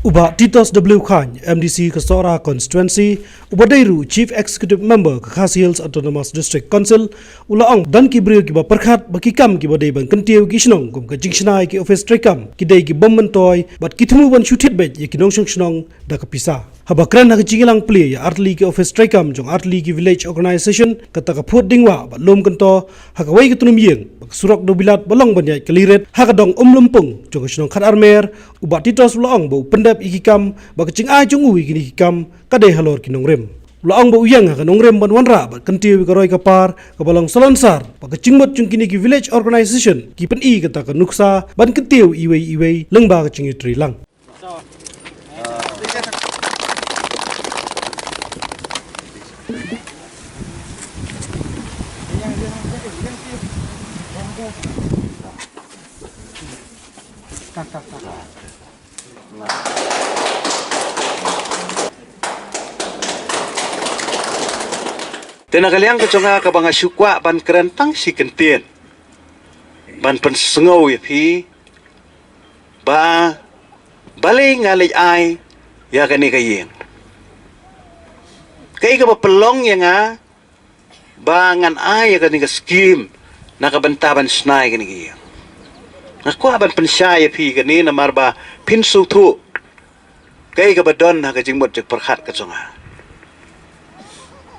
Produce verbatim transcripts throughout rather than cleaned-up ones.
U Bah Titos W Chyne, M D C ka Sohra Constituency, uba dei ruh Chief Executive Member ka Khasi Hills Autonomous District Council, u la ong don ki briew kiba pyrkhat ba ki kam kiba dei ban kyntiew ki shnong kum ka jingshna ïa ki office treikam ki dei ki bym myntoi bad ki thmu ban shu thied beit ïa ki nongshong shnong da ka pisa. Haba kren ha ka jingïalang plie ïa artylli ki office treikam jong artylli ki village organisation, kata ka Phut Dingwah bad Lumkyntoh, ha kawei ka tnum ïing ba ka surok dewbilat ba long ban ïaid ka Lirit ha ka dong Umlympung jong ka shnong Khatarmer, u Bah Titos u la ong ba u pyndep ïa ki kam, ba ka jingai jong u ïa kine ki kam ka dei halor ki nongrim. U la ong ba u ïeng ha ka nongrim ban wanrah bad kyntiew ïa ka roi ka par kaba long salonsar, ba ka jingmut jong kine ki village organisation ki pyni kata ka nuksa ban kyntiew iwei iwei lyngba ka jingïatreilang. Te na ka liang ka jong nga kaba nga shu kwah ban kren tang shi kyntien ban pynsngew ïa phi ba balei nga leit ai ïa kane ka ïing. Kaei kaba pynlong ïa nga ba ngan ai ïa kane ka skim na ka bynta ban shna ïa kane ka ïing. Nga kwah ban pynshai ïa phi kane namar ba phin sngewthuh kaei kaba don ha ka jingmut jingpyrkhat ka jong nga.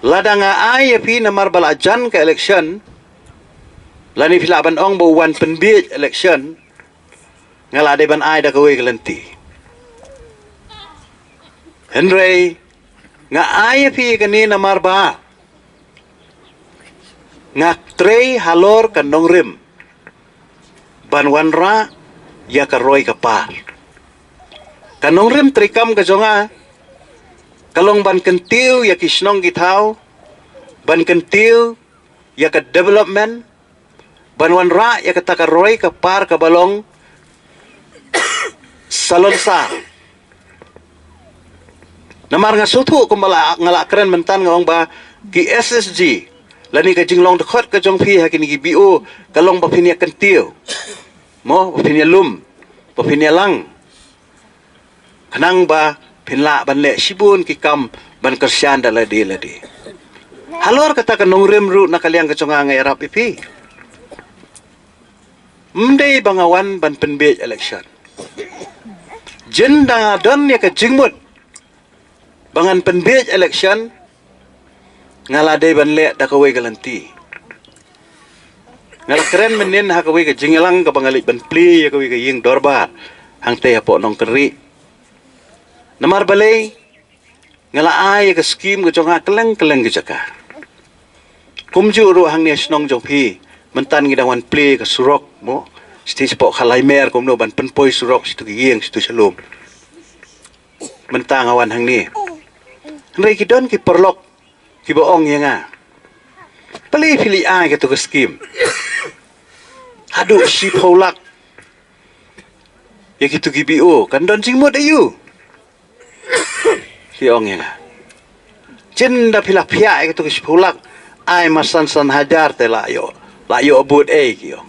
Lada nga ai ïa phi namar ba la jan ka election, lane phi lah ban ong ba u wan pynbiej election, nga la dei ban ai da kawei ka lynti. Hynrei nga ai ïa phi kane namar ba nga trei halor ka nongrim ban wanrah ïa ka roi ka par. Ka nongrim treikam ka jong nga ka long ban kyntiew ïa ki shnong ki thaw, ban kyntiew ïa ka development, ban wanrah ïa kata ka roi ka par kaba long salonsar. Namar nga sngewthuh kumba la, nga la kren mynta nga ong ba ki S S G lane ka jinglong dkhot ka jong phi ha kine ki B O ka long ba phin ïa kyntiew, mo, ba phin ïa lum, ba phin ïa lang. Khnang ba phin lah ban leh shibun ki kam ban kyrshan da lade lade. Halor kata ka nongrim ruh na ka liang ka jong nga nga ïarap ïa phi. Ym dei ba nga wan ban pynbiej election. Jin da nga don ïa ka jingmut ba ngan pynbiej election, nga la dei ban leh da kawei ka lynti. Nga la kren mynnin ha kawei ka jingïalang kaba nga leit ban plie ïa kawei ka ïing dorbar hangtei hapoh Nongkynrih. Namar balei, nga la ai ïa ka skim ka jong nga kylleng kylleng ki jaka. Kumjuh ruh hangne shnong jong phi, mynta ngi dang wan plie ka surok, mo, siti shapoh Khalaimer kumno ban pynpoi surok siti ki ïing siti shalum. Mynta nga wan hangne. Hynrei ki don ki paralok kiba ong ïa nga, balei phi leit ai katu ka skim haduh shiphew lak ïa kitu ki B O, kan don jingmut aïu? Ki ong ïa nga, jin da phi la phiah ïa kitu ki shiphew lak, ai ma san san hajar te la ïoh, la ïoh bud ei, ki ong.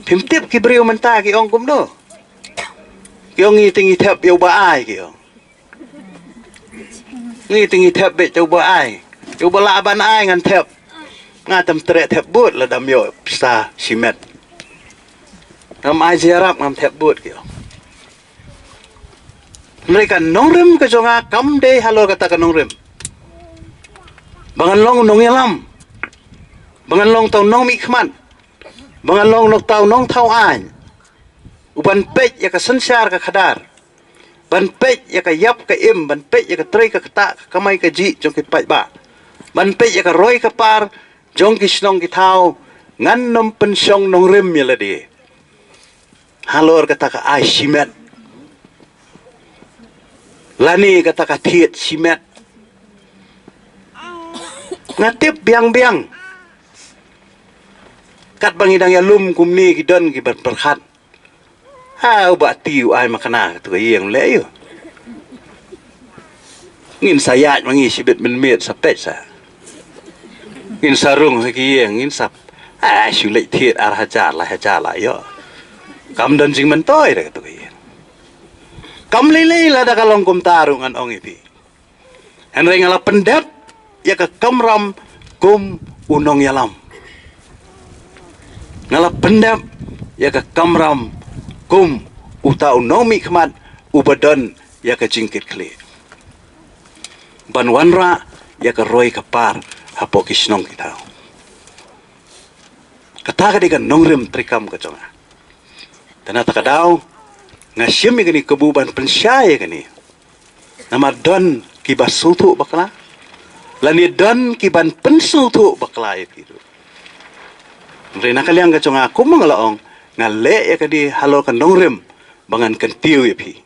Phim tip ki briew mynta ki ong kumno. Ki ong ngi te ngi thep ïa uba ai, ki ong. Ngi te ngi thep beit ïa uba ai. Ïa uba lah ban ai ngan thep. Nga tam treh thep bud lada ym ïoh pisa shimet. Ngam ai jia rap ngam thep bud, ki ong. Hynrei ka nongrim ka jong nga kam dei halor kata ka nongrim ba ngan long nongïalam, ba ngan long tau nongmihkhmat, ba ngan long tau nongthaw aiñ. U ban peit ïa ka synshar ka khadar, ban peit ïa ka ïap ka im, ban peit ïa ka trei ka ktah, ka kamai ka jih jong ki paidbah, ban peit ïa ka roi ka par jong ki shnong ki thaw. Ngan nym pynshong nongrim ïa lade halor kata ka ai shimet lane kata ka thied shimet. Nga tip biang biang katba ngi dang ïalum kumne ki don kiba pyrkhat, ha, u Bah Ti u ai ma kane katu ka ïing, leh ïa u. Ngin sa ïaid ma ngi shibit mynmiet sa peit sa. Ngin sa rung ha ki ïing, ngin sa, ah, shu leit thied ar hajar lai hajar la ïoh. Kam don jingmyntoi da katu ka ïing. Kam lei lei lada ka long kumta ruh ngan ong ïa phi. Hynrei nga la pyndep ïa ka kamram kum u nongïalam. Nga la pyndep ïa ka kamram kum uta u nongmihkhmat uba don ïa ka jingkitkhlieh ban wanrah ïa ka roi ka par hapoh ki shnong ki thaw. Kata ka dei ka nongrim treikam ka jong nga. Te na kata ka daw nga shim ïa kane kabu ban pynshai ïa kane. Namar don kiba sngewthuh bakla, lane don kiban pynsngewthuh bakla ïa phi ruh. Hynrei na ka liang ka jong nga, kum nga la ong, nga leh ïa kane halor ka nongrim ba ngan kyntiew ïa phi.